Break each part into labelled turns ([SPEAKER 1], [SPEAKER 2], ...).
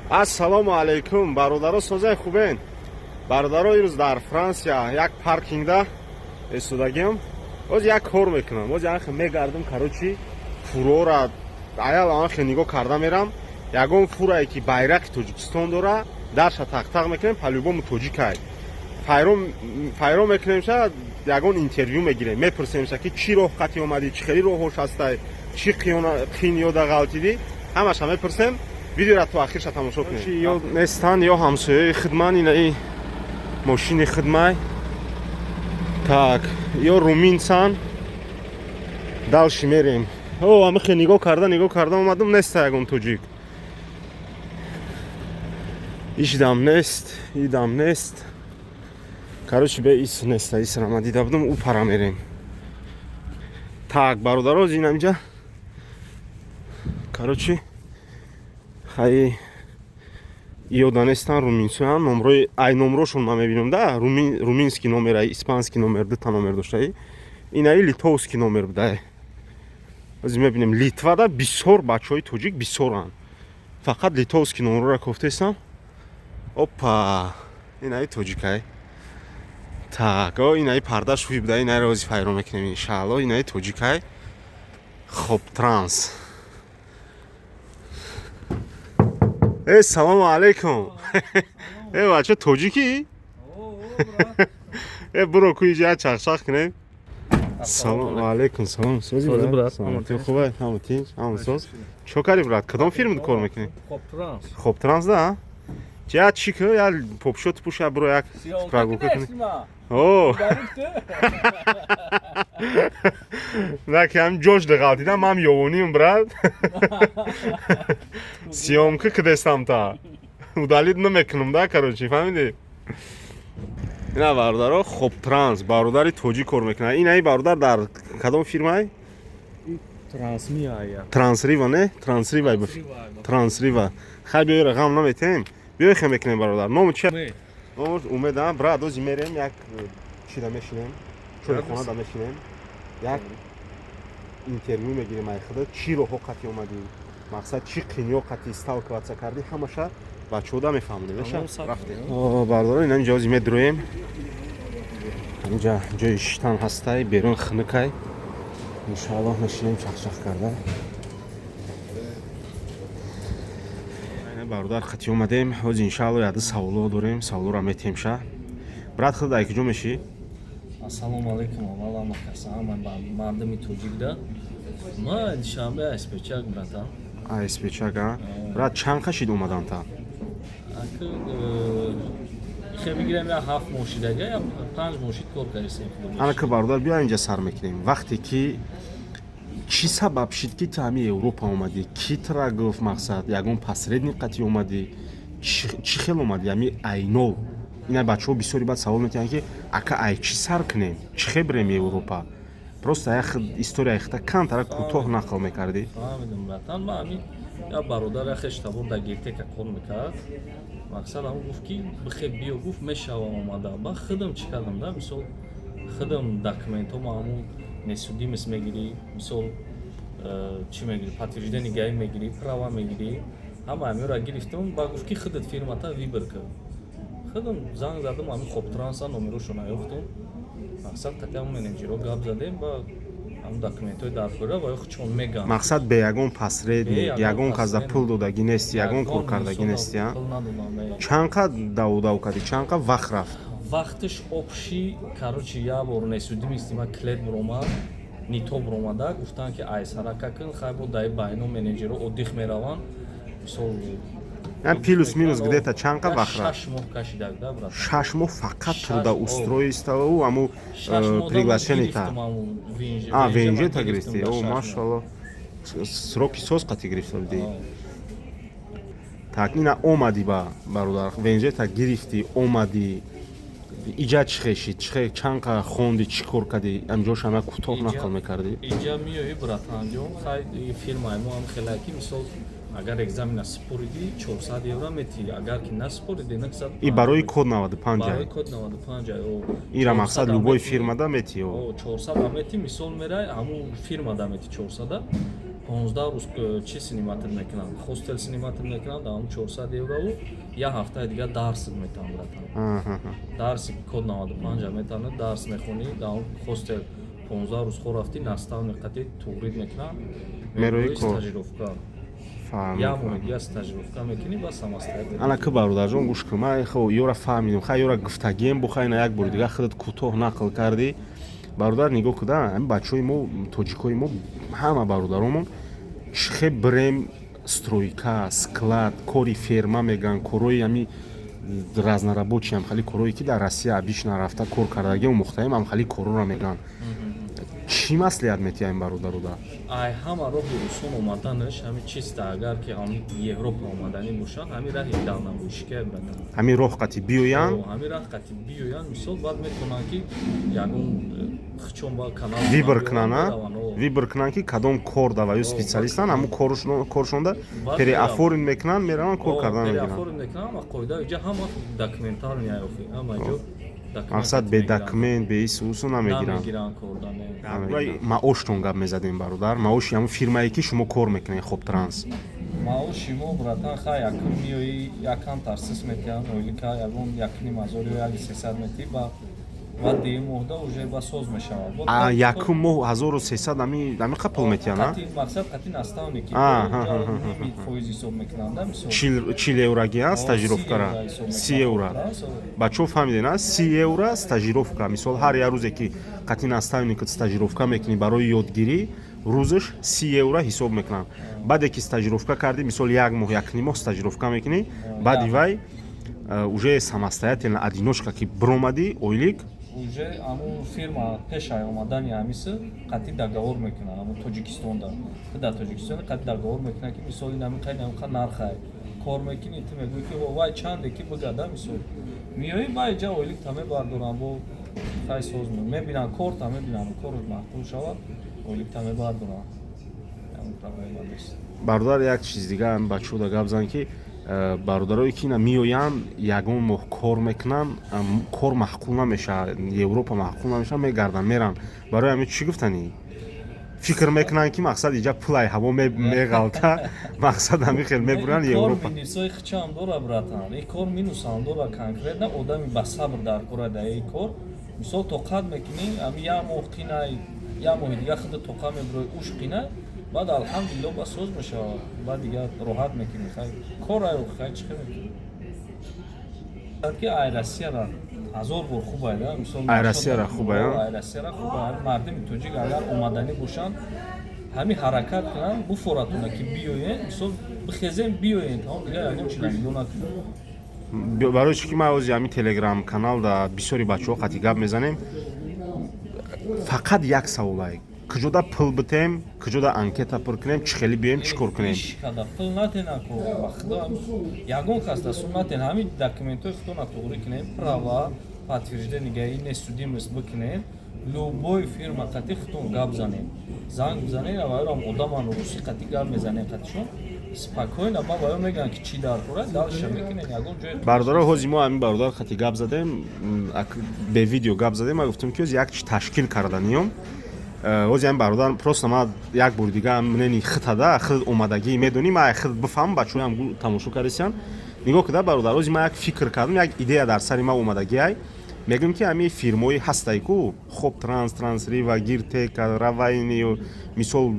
[SPEAKER 1] Ассалому алайкум, бародаро, созай, хубен? Бародаро, ирӯз дар Франсия як паркингда истодагиам. Боз як кор мекунам, боз анхе мегардам. Короче, фурора аял анхе нигоҳ карда мерам. Ягон фурае ки байрақи Тоҷикистон дора, дарша тақтақ мекунем, по-любому тоҷикай. Файро мекунем ша, ягон интервю мегирем, мепурсем ша, ки чӣ роҳ қати омадӣ, чӣ хели роҳош ҳастай, чӣ қин ёда ғалтидӣ, ҳамаша мепурсем. Видеора то ахирша тамошо кунед. Ё нестан, ё ҳамсояи хидман. Инаи мошини хидмай. Так, ё руминсан. Дальше мерем. О, амихе нигоҳ карда, нигоҳ карда омадам, неста ягон тоҷик. Ишдам нест, идам нест. Короче, бе ис неста, исра ма дида будам, ӯ пара мерем. Так, бародаро, ин амиҷа, короче, хай, ёда нестан, руминсоян. Номрои, ай номрошон ман мебинам да, руминский номер, ай испанский номер, дута номер доштаи. Инаи литовский номер будай. Ози мебинем, Литвада бисёр бачаҳои тоҷик бисёранд. Фақат литовский номрора кофтесам. Опа, инаи тоҷикай. Так, о, инаи пардаш ҳуй буда, инаро ози файро мекунем, иншаалло. Инаи тоҷикай. Хоб Транс. Э, салому алайкум. Э, бача, тоҷикӣ? Э, буро ку, иҷа чақчақ кунем. Салому алайкум, салом. Сози, брат? Саломатӣ, хубай? Ҳама тинч, ҳама соз. Чо кари, брат? Кадом фирма кор мекунӣ?
[SPEAKER 2] Хобтранс.
[SPEAKER 1] Хоб Транс да? Я чӣ ку, я попшот пуша, буро як прогулка кунӣ. О, на ки ҳам ҷош дағалтидам, ман ёвоним, брат. Съёмка кидестам, та удалить намекунам да, короче, фаҳмидӣ? Ина, бародаро, Хоб Транс, бародари тоҷик кор мекунад. Инаи бародар дар кадом фирмай?
[SPEAKER 2] Трансмия.
[SPEAKER 1] Трансрива, не? Трансрива, Трансрива. Хай, биёра, ғам наметем. Биёй, хе мекунем, бародар. Ному чи? Номуш Умед, а? Брат, ози мерем, як чида мешинем, чойхонада мешинем, як интервю мегирем ай худо, чӣ роҳҳо қати омадӣ, мақсад, чӣ қинё қати сталкиваться кардӣ, ҳамаша бачаҳода мефаҳмонем. Меша, рафтем, бародаро. Ина инҷа ози медроем, ҳаминҷа ҷои шиштан ҳастай, берун хунукай. Иншоаллоҳ, мешинем чахчах карда. Бародар қати омадем. Ҳози, иншаалло, яда саволо дорем, саволоро метем ша. Брат, худ ай куҷо мешӣ?
[SPEAKER 2] Ассалому алайкум, аввал ҳама каса, ҳама мардуми тоҷикда. Ма Душанбе, Аспечак, братан.
[SPEAKER 1] Аспечак, а? Брат, чанд қашид омадан та?
[SPEAKER 2] Ака, хе бигирем, я 7 моҳ шидага, я 5 моҳ шид, кор кардисем.
[SPEAKER 1] Ана ки, бародар, биё, инҷа сар мекунем. Вақте ки чӣ сабаб шид, ки ту ҳами Европа омадӣ? Ки тра гуфт, мақсад, ягон посредник қати омадӣ, чӣ хел омадӣ? Ҳами айнов ина бачаҳо бисёри баъд савол метиҳанд, ки ака, ай чӣ сар кунем, чӣ хел бирем Европа? Просто як историяи хита камтара кӯтоҳ нақл мекардӣ.
[SPEAKER 2] Фаҳмидам, братан. Ма ҳами я бародар, я хештабор дар Гиртека кор мекард. Мақсад, ҳамн гуфт, ки бихе, биё, гуфт, мешавам омада. Ба худам чӣ кардам да, мисол, худам документҳомо, ҳамун несудимость мегирӣ, мисол, чӣ мегирӣ, подтверждение ГАИ мегирӣ, права мегирӣ, ҳама ҳамиёра гирифтам. Ба гуфт, ки худат фирмата выбор кар. Худам занг задам ҳамин Хобтранса, номерошо наёфтум. Мақсад, қатъи менеҷеро гап задем, ба ҳамн документҳои даркора ва ё чон меган.
[SPEAKER 1] Мақсад, бе ягон посредник, ягон каза пул додагӣ нести, ягон кор кардагӣ нести, а? Чанд қад давудав кардӣ, чанд қад вақт рафт?
[SPEAKER 2] Вақташ общий, короче, як бор несудимости ма клет буромад, нито буромада, гуфтанд, ки ай сарака кун. Хай, бо даи байно менеҷеро отдых мераванд, мисол.
[SPEAKER 1] Плюс минус где-то чанд қад вақт рафт?
[SPEAKER 2] 6 моҳ кашидаг да, брат.
[SPEAKER 1] 6 моҳ фақат трудоустройство, аму приглашение та, а ВНЖ та гирифтӣ? О, машалло, сроки соз қати гирифта будӣ. Так, ина омадӣ, ба бародар, ВНЖ та гирифтӣ, омадӣ иҷа, чӣ хешид, чӣ чанд қа хонди, чӣ кор кардӣ? Амҷош ама кӯтоҳ нақл мекардӣ.
[SPEAKER 2] Иҷа миёӣ, братанҷон, хай, фирмаи мо ҳам хеле ки, мисол, агар экзамена супоридӣ, 400 евро метӣ, агар ки насупоридӣ, 900.
[SPEAKER 1] И барои код 95?
[SPEAKER 2] Барои код 95.
[SPEAKER 1] Ира, мақсад, любой фирмада метӣ?
[SPEAKER 2] 400 метӣ, мисол, мерай, ҳамун фирмада метӣ 400. 15 рӯз чӣ снимать мекунанд, хостел снимать мекунанд, дар ҳамн 400 еврову як ҳафтаи дигар дарс метаҳанд, братан. Дарси код 95 метавонад, дарс мехонӣ дар он хостел, 15 рӯз хо рафтӣ, наставник қати туғрид мекунанд.
[SPEAKER 1] Мерои кор.
[SPEAKER 2] Стажировка.
[SPEAKER 1] Фаҳмидам.
[SPEAKER 2] Як моҳи дига стажировка мекунӣ ба самостоятельно.
[SPEAKER 1] Ана ки, бародарҷон, гӯш кун, ман хо ёра фаҳмидем, хай, ёра гуфтагием бу, хай, на, як бори дига худат кӯтоҳ нақл кардӣ. Бародар, нигоҳ куда, ҳамин бачаҳои мо, тоҷикои мо, ҳама бародаромон чихе брем, стройка, склад, кори ферма мегӯянд, корҳои ҳами разнорабочий, ҳам хали корҳое ки дар Россия обычно рафта кор кардагиам, мухтаем, ҳам хали корҳоро мегӯянд. Чӣ маслиҳат метиҳем бародарода?
[SPEAKER 2] Ай ҳама роҳи осон омаданаш ҳами чиста, агар ки ҳами Европа омаданӣ бошанд, ҳами раҳи дальнобойщика, братан.
[SPEAKER 1] Ҳамин роҳ қати биёянд.
[SPEAKER 2] Ҳамин раҳ қати биёянд, мисол, баъд метавонанд ки ягон хичон ба канал
[SPEAKER 1] выбор кунанд, выбор кунанд, ки кадом кор да ва ё специалистанд, ҳамун коршонда переоформить мекунанд, мераванд, кор кардан мегиранд.
[SPEAKER 2] Переоформить мекунанд ва қоида иҷа ҳама документальный, охи ҳама ҷо.
[SPEAKER 1] Мақсад, бе документ, бе исусу намегиранд. Маоштон гап мезадем, бародар, маоши ҳамун фирмае ки шумо кор мекунед, Хоб Транс.
[SPEAKER 2] Маоши мо, братан, хай, якум миёӣ, якам тарсис метиҳанд, ойлика ягон 1500 ё 1300 метиҳ, ба баъд дуюм моҳда уже ба соз мешавад.
[SPEAKER 1] Якум моҳ 1300, ами қа пул метиҳанд?
[SPEAKER 2] Мақсад, қати наставники фоиз ҳисоб мекунанд.
[SPEAKER 1] 40 евроги стажировкара, 30 евро. Бачаҳо, фаҳмиден, 30 евро стажировка. Мисол, ҳар як рӯзе ки қати наставникат стажировка мекунӣ барои ёдгирӣ, рӯзаш 30 евро ҳисоб мекунанд. Баъде ки стажировка кардӣ, мисол, як моҳ, якним моҳ стажировка мекунӣ, баъди вай уже самостоятельно, одиночка ки биромадӣ, ойлик?
[SPEAKER 2] Уже ҳамун фирма пешай омадани ҳамиси қатъи договор мекунад, ҳамун Тоҷикистонда, ту дар Тоҷикистон қатъи договор мекунад, ки мисол, ин ҳамин қай, ҳамин нархай кор мекунӣ, ту мегӯӣ, ки вай чанде ки бигада, мисол, миёӣ, ба иҷа ойликта мебардорам, бо хай соз мебинам, корта мебинам, корот маъқул шавад, ойликта мебардорам. Проблема нест.
[SPEAKER 1] Бародар, як чиз дига бачаҳо гап зан, ки бародарое ки ина меоянд, ягон моҳ кор мекунанд, кор маъқул намешавад, Европа маъқул намешавад, мегарданд, меранд. Барои ҳамин чӣ гуфтанӣ? Фикр мекунанд, ки мақсад, иҷа пулай ҳаво меғалта, мақсад, ҳамин хел мебуранд Европа.
[SPEAKER 2] Минусои хичам дора, братан, ин кор минусам дора. Конкретно одами ба сабр дар кора да ин кор. Мисол, тоқат мекунӣ, ами як моҳ қинай, як моҳи дига худа тоқат мебурои, уш қинай, баъд алҳамдулилло, ба соз мешавад, баъд дига роҳат мекунӣ. Хай, кор ай, хай, чӣ хел мекунӣ, ки ай Россияра ҳазор бор хубай да, мисол.
[SPEAKER 1] Ай Россияра хубай, а?
[SPEAKER 2] Ай Россияра хубай. Мардими тоҷик агар омаданӣ бошанд, ҳамин ҳаракат кунанд, буфоратона ки биёен, мисол, бихезем, биёен, тамом, дига ягон чи нигоҳ накунем.
[SPEAKER 1] Барои чӣ ки ман ози ҳамин телеграм канал да бисёри бачаҳо қати гап мезанем, фақат як саволай: куҷода пул битем, куҷода анкета пур кунем, чӣ хеле биёем, чӣ кор кунем?
[SPEAKER 2] Ишкада пул натена ко, ба худо, ягон кас дастур натен. Ҳамин документҳои худона туғрӣ кунем, права, подтверждение гаи несудимость бикунем, любой фирма қати худтон гап занем, занг бизанем, авайрам одаман русӣ қати гап мезанем, қатишон спокойно ба ваё мегӯянд, ки чӣ дар кора, дальше мекунем, ягон ҷои.
[SPEAKER 1] Бародаро, ҳози мо ҳамин бародар қати гап задем, бе видео гап задем. Ма гуфтем, ки ҳози як чи ташкил карданиём. Ҳози ҳамин бародар просто ма як бори дига мнени хитада, хид омадагӣ медонӣ, ма хид бифаҳмам, бачаҳоям тамошо кардисиян. Нигоҳ куда, бародар, ҳози ма як фикр кардам, як идея дар сари ма омадагиай. Мегӯем, ки ҳамин фирмои ҳастай ку, Хоб Транс, Трансрива, Гиртека, Равайни, мисол,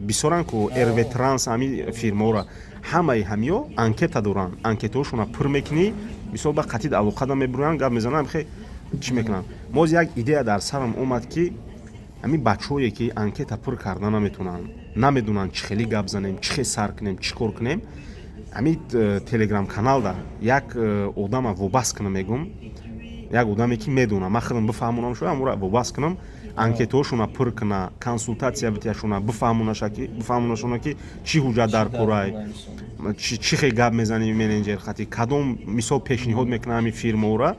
[SPEAKER 1] бисёран ку, РВ Транс, ҳамин фирмаҳоро, ҳамаи ҳамиё анкета доранд. Анкетаҳошонро пур мекунӣ, мисол, ба қатид алоқада мебуранд, гап мезананд, хе чӣ мекунанд. Моз як идея дар сарам омад, ки ҳамин бачаҳое ки анкета пур карда наметавонанд, намедонанд чӣ хеле гап занем, чӣ хел сар кунем, чӣ кор кунем, ҳамин телеграм каналда як одама вобаст кунам. Мегӯм, як одаме ки медонам, ман худам бифаҳмонам, шояд амура вобаст кунам, анкетаҳошона пур куна, консултатсия битияшона, бифаҳмонашона, ки чӣ ҳуҷҷат дар корай, чӣ хел гап мезанӣ менеҷер хати, кадом, мисол, пешниҳод мекунад ҳамин фирмаора,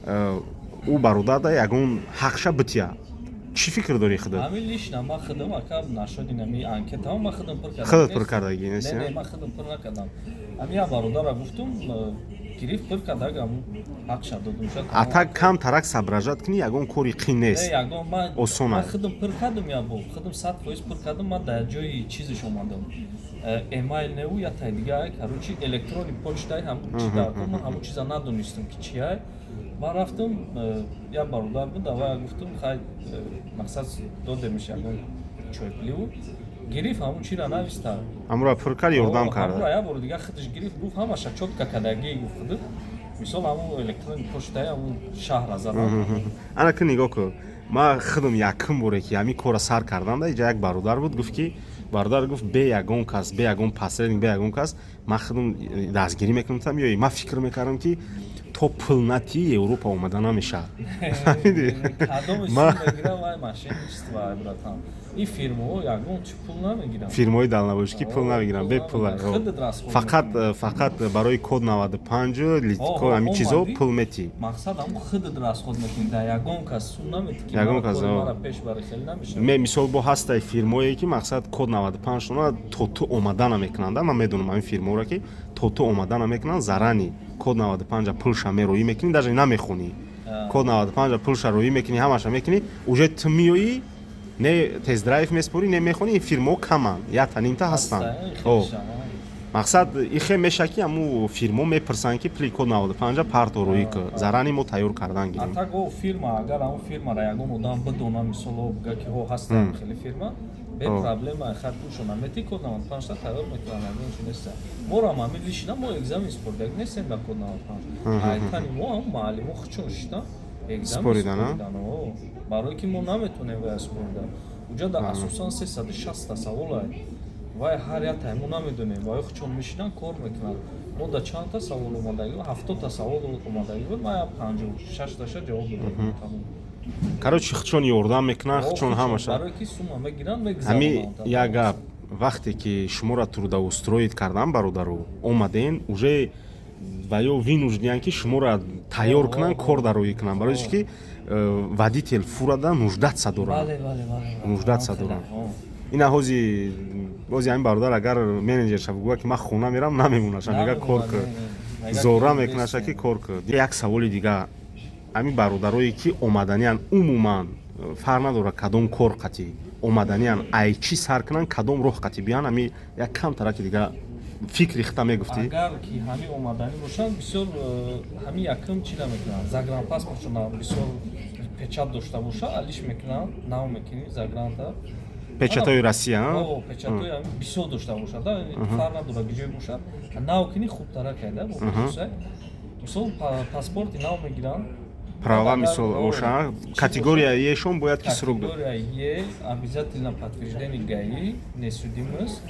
[SPEAKER 1] ӯ бародарда ягон ҳақша бития. Чӣ фикр дорӣ худат?
[SPEAKER 2] Ҳамин лично ман худам, ака, нашуд, ин ами анкетамо ман худам пур кардам.
[SPEAKER 1] Худат пур кардагӣ нест?
[SPEAKER 2] Не, ман худам пур накардам. Ҳамин як бародара гуфтум. Гирифт, пур кард, ага, ҳақша додум.
[SPEAKER 1] А так кам тарак соображать кунӣ, ягон кори қин нест.
[SPEAKER 2] Ягон ман
[SPEAKER 1] Осон
[SPEAKER 2] ман
[SPEAKER 1] аст.
[SPEAKER 2] Худам пур кардум, я бо худам 100% пур кардум. Ман дар ҷои чизиш омадам, эмайл неву я тай дига, короче, электронный почтай ҳамун чи дар кор. Ман ҳамун чиза надонистам, ки чиай. Ман рафтам, як бародар буд, авая гуфтам: «Хай, мақсад додемиш ягон чойпливу». Гирифт, ҳамун чира нависта.
[SPEAKER 1] Ҳамура пур кард, ёрдам
[SPEAKER 2] Ҳамура
[SPEAKER 1] карда.
[SPEAKER 2] Як бори дига худаш гирифт, гуфт: «Ҳамаша чётко кардагӣ», гуфт. Худат мисол ҳамун электронный почтаи ҳамун шаҳра задам.
[SPEAKER 1] Ана ки нигоҳ кун, ман худам якум боре, ки ҳамин корро сар кардам, да иҷа як бародар буд, гуфт, ки бародар гуфт: «Бе ягон кас, бе ягон посредник, бе ягон кас ман худам дастгирӣ мекунам». Там ё ман фикр мекардам, ки то пул натӣ, Европа омада намешавад. Фаҳмидӣ?
[SPEAKER 2] Кадоми сум мегирам, вай мошенничество, братан. Ин фирмаҳо ягон чи пул намегиранд.
[SPEAKER 1] Фирмаҳои дальнобойщикӣ пул намегиранд, бе пул.
[SPEAKER 2] Худат расход
[SPEAKER 1] Фақат
[SPEAKER 2] мекунӣ.
[SPEAKER 1] Фақат барои код 95 ҳамин чизо пул метӣ.
[SPEAKER 2] Мақсад, ҳамун худат расход мекунӣ, дар ягон кас сум наметӣ, ки
[SPEAKER 1] Ягон
[SPEAKER 2] мара
[SPEAKER 1] кас,
[SPEAKER 2] кори
[SPEAKER 1] о.
[SPEAKER 2] мара пеш бари, хеле намешавад.
[SPEAKER 1] Ме мисол бо ҳастай фирмое, ки мақсад код 95 шуна то ту омада намекунанд. Ман медонам ҳамин фирмаҳоро, ки то ту омада намекунанд. Зарани код 95 пулша мероӣ мекунӣ, даже намехонӣ. Код 95 пулша роӣ мекунӣ, ҳамаша мекунӣ, уже ту миёӣ, не тест-драйв меспорӣ, не мехонӣ. Ин фирмаҳо каманд, якта нимта ҳастанд.
[SPEAKER 2] Ҳаста,
[SPEAKER 1] О.
[SPEAKER 2] хеле шама.
[SPEAKER 1] Мақсад, ихе меша, ки ҳаму фирмо мепурсанд, ки пули код 95 парто роӣ ку, зарани мо тайёр кардан гирем.
[SPEAKER 2] А так о фирма, агар ҳамун фирмара ягон одам бидона, мисол, о буга, ки ҳо, ҳаста хеле фирма, бе проблема хай пулшо намети, код 95 та тайёр мекунанд, ягон чи неста. Морам ҳамин лишина мо экзамен спордаг нестем дар код 95. Айтани мо ҳам маълимо хучон шиштан экзамен
[SPEAKER 1] Споридан, а?
[SPEAKER 2] споридан, о. Барое ки мо наметонем вая споридан. Уҷа да асосан 360 та саволай, вай ҳар як тай мо намедонем, вай хучон мешинанд, кор мекунанд. Мо да чандта савол омадагӣ, 70 та савол омадагӣ буд, ман як 56 таша ҷавоб додам, тамом.
[SPEAKER 1] Короче, хучон ёрдам мекунанд, хучон ҳамаша.
[SPEAKER 2] Барое ки сума мегиранд,
[SPEAKER 1] Ҳами
[SPEAKER 2] мегузаронанд.
[SPEAKER 1] Як гап: вақте ки шуморо трудоустроить кардан, бародару, омаден, уже ва ё вынуждены янд, ки шуморо тайёр кунанд, кор дароӣ кунанд, барои чи ки водитель фурада нуждаться доранд.
[SPEAKER 2] бале бале бале
[SPEAKER 1] Нуждаться доранд. Ина ҳози ҳамин бародар агар менеҷерша бигӯяд, ки ман хона мерам, намемонаша, мега: «Кор кун». Зора мекунаша, ки кор кун. Як саволи дига: ҳамин бародарое, ки омаданиан, умуман фарқ надорад кадом кор қатӣ омаданиан, ай чӣ сар кунанд, кадом роҳ қатӣ биёянд? Ҳами як кам тараки дига фикри хита мегуфтӣ.
[SPEAKER 2] Агар ки ҳамин омаданӣ бошанд, бисёр ҳамин якум чӣ намекунанд, загранпаспортшона бисёр печать дошта боша, алиш мекунанд, нав мекунӣ загранта.
[SPEAKER 1] Печатҳои Россия, а?
[SPEAKER 2] О, печатҳои ҳамин бисёр дошта бошад, да, фарқ надорад ки ҷое бошад, нав кунӣ хубтара кайда бо хусусай. Мисол, паспорти нав мегиранд.
[SPEAKER 1] Права
[SPEAKER 2] Агар-
[SPEAKER 1] мисол
[SPEAKER 2] о,
[SPEAKER 1] боша,
[SPEAKER 2] чӣ
[SPEAKER 1] категория Е-шон бояд ки срок дод.
[SPEAKER 2] Категория Е, обязательно подтверждение ГАИ, несудимость.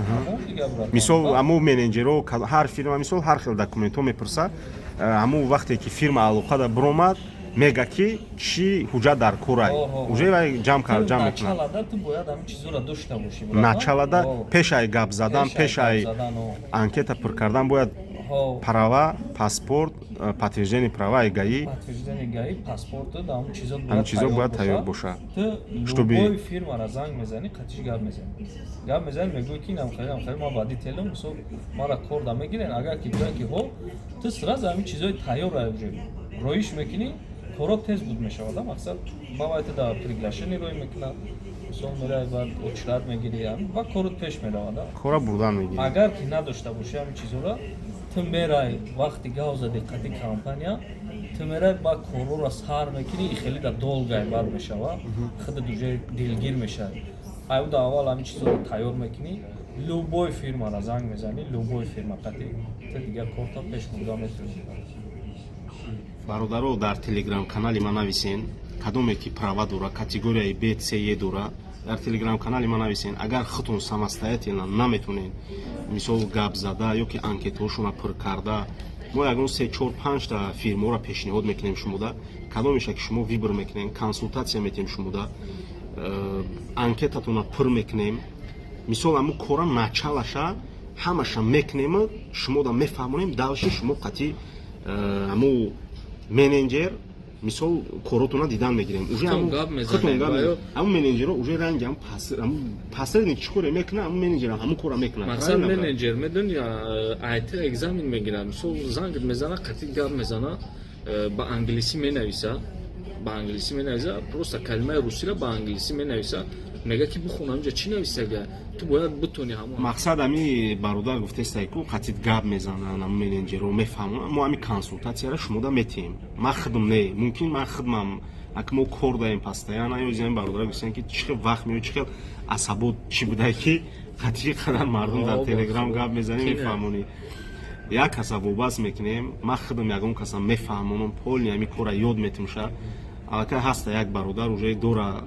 [SPEAKER 2] Ҳамон дига, брат.
[SPEAKER 1] Мисол, ҳамун менеҷерҳо, ҳар фирма мисол ҳар хел документҳо мепурсад. Ҳамун вақте ки фирма алоқада биромад, мега, ки чӣ ҳуҷҷат дар корай, уже вай ҷамъ кард, ҷамъ мекунад.
[SPEAKER 2] Началада ту бояд ҳамин чизоро дошта бошӣ, брат.
[SPEAKER 1] Началада,
[SPEAKER 2] О,
[SPEAKER 1] пешай гап задан,
[SPEAKER 2] пешай
[SPEAKER 1] пешай
[SPEAKER 2] гап задан, о.
[SPEAKER 1] анкета пур кардан бояд
[SPEAKER 2] Ҳо,
[SPEAKER 1] права, паспорт, подтверждение права и ГАИ.
[SPEAKER 2] Подтверждение ГАИ, паспорт, ҳамун чизо
[SPEAKER 1] Ҳамин чизо бояд тайёр бошад.
[SPEAKER 2] Ту любой фирмара занг мезанӣ, қатиш гап мезанӣ, гап мезанӣ, мегӯӣ, ки инам хеле, хеле ман водителем, мисол, мара кор да мегирен? Агар ки гӯянд, ки ҳо, ту сразу ҳамин чизои тайёрра уже роиш мекунӣ, коро тез буд мешавад. Мақсад, ба вай ту да приглашение роӣ мекунад, мисол, меравӣ, баъд очередь мегирӣ, ва корот пеш меравад.
[SPEAKER 1] Кора бурдан мегирӣ.
[SPEAKER 2] Агар ки надошта бошӣ ҳамин чизоро, ту мерай, вақти гав зади қати компания, ту мерай, ба корора сар мекунӣ, и хеле да долгай бад мешава, худат уже дилгир мешавӣ. Аюда аввал ҳамин чизоро тайёр мекунӣ, любой фирмара занг мезанӣ, любой фирма қати ту дигар корта пеш бурда метавонӣ.
[SPEAKER 1] Бародаро, дар телеграм канали ман нависен, кадоме ки права дора, категорияи Б, С, Е дора, дар телеграм канали ман нависен. Агар худтон самостоятельно наметонед, мисол, гап зада ё ки анкетаҳошона пур карда, мо ягон се, чор, панҷта фирмаҳоро пешниҳод мекунем шумода, кадомеша ки шумо выбор мекунем, консултатсия метиҳем шумода, анкетатона пур мекунем, мисол, ҳамун кора началаша ҳамаша мекунем, шумода мефаҳмонем. Дальше шумо қатъи ҳамун менеҷер Мисол, коротона дидан мегирем. Уже ҳамун менеҷерро уже ранги ҳамун посредник чӣ коре мекунад, ҳамун менеҷер ҳамун кора мекунад.
[SPEAKER 2] Мақсад, менеҷер, медони, айти экзамен мегирад. Мисол, занг мезана, қатъи гап мезана, ба англисӣ менависа, ба англисӣ менависа, просто калимаи русиро ба англисӣ менависа, мега ки бихун, ҳамҷа чӣ нависага, ту бояд битони ҳамон.
[SPEAKER 1] Мақсад, ами бародар гуфтестай ку қатид гап мезананд, ам менеҷерро мефаҳмонанд. Мо ами консултатсияро шумода метиҳем. Ман худм не, мумкин ман худмам, аки мо кор даем постоянно. Ёзиам бародар гуфтан, ки чӣ хел вақт меояд, чӣ хел асабот чӣ будай, ки қатъи қадар мардум дар Телеграм гап мезанем, мефаҳмонӣ. Як каса вобаст мекунем, ман худам ягон каса мефаҳмонам, полный ами кора ёд метимша. Аллакай ҳаста як бародар, уже дора,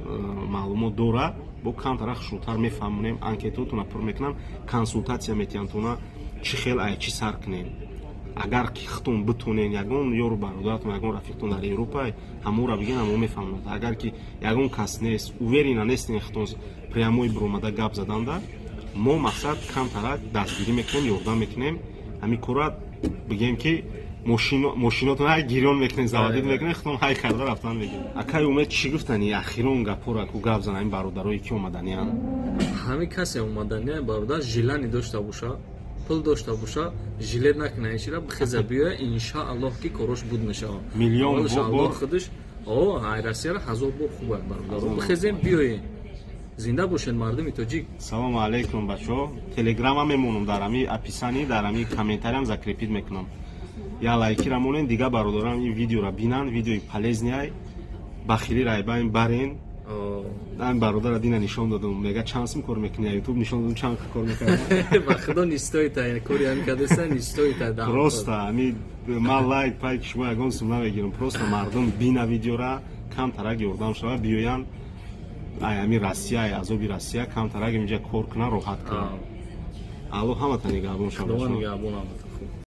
[SPEAKER 1] маълумот дора, бо камтара хушрӯтар мефаҳмонем, анкетотона пур мекунам, консултатсия метиҳам тона, чӣ хел, ай чӣ сар кунем. Агар ки худтон битонен, ягон ёру бародаратон, ягон рафиқтон дар Европа, ҳамонро бигин, ҳамо мефаҳмонад. Агар ки ягон кас нест, уверена нестен худтон прямой биромада гап заданда, мо, мақсад, камтарак дастгирӣ мекунем, ёрдам мекунем. Ҳамин кора бигем, ки мошинотон ҳай гирён мекунед, заводить мекунед, худтон ҳай карда рафтан мегиред. Акай Умед, чӣ гуфтани, ахирон гапҳоро ку гап зан, ҳамин бародарое ки омаданианд.
[SPEAKER 2] Ҳамин касе омаданиян, бародар, желание дошта боша, пул дошта боша, жалеть накуна, ишира бихеза, биёя, иншааллоҳ, ки корош буд мешава.
[SPEAKER 1] Миллион бор.
[SPEAKER 2] Худаш о ай Россияра ҳазор бор хуб аст, бародаро, бихезем, биёем. Зинда бошед, мардуми тоҷик.
[SPEAKER 1] Салому алейкум, бачаҳо. Телеграма мемонам дар ами описание, дар ами комментариям закрепить мекунам. Я лайкира монен, дига бародарам ин видеора бинанд. Видеои полезный, бахилӣ райбайн барен. Ан бародара дина нишон додам, мега: «Чанд сум кор мекунӣ?» Ютуб нишон додам, чанд кор мекардам.
[SPEAKER 2] Ба худо, не стоит, кори ҳами кардеста, не стоит.
[SPEAKER 1] Просто ами ман лайк пайк шумо ягон сум намегирам, просто мардум бина видеора, камтарак ёрдам шава, биёянд ай ами Россия, ай азоби Россия камтарак инҷа кор кунан, роҳат кунан. Алло ҳамата нигаҳбон шава.
[SPEAKER 2] Нигаҳбон.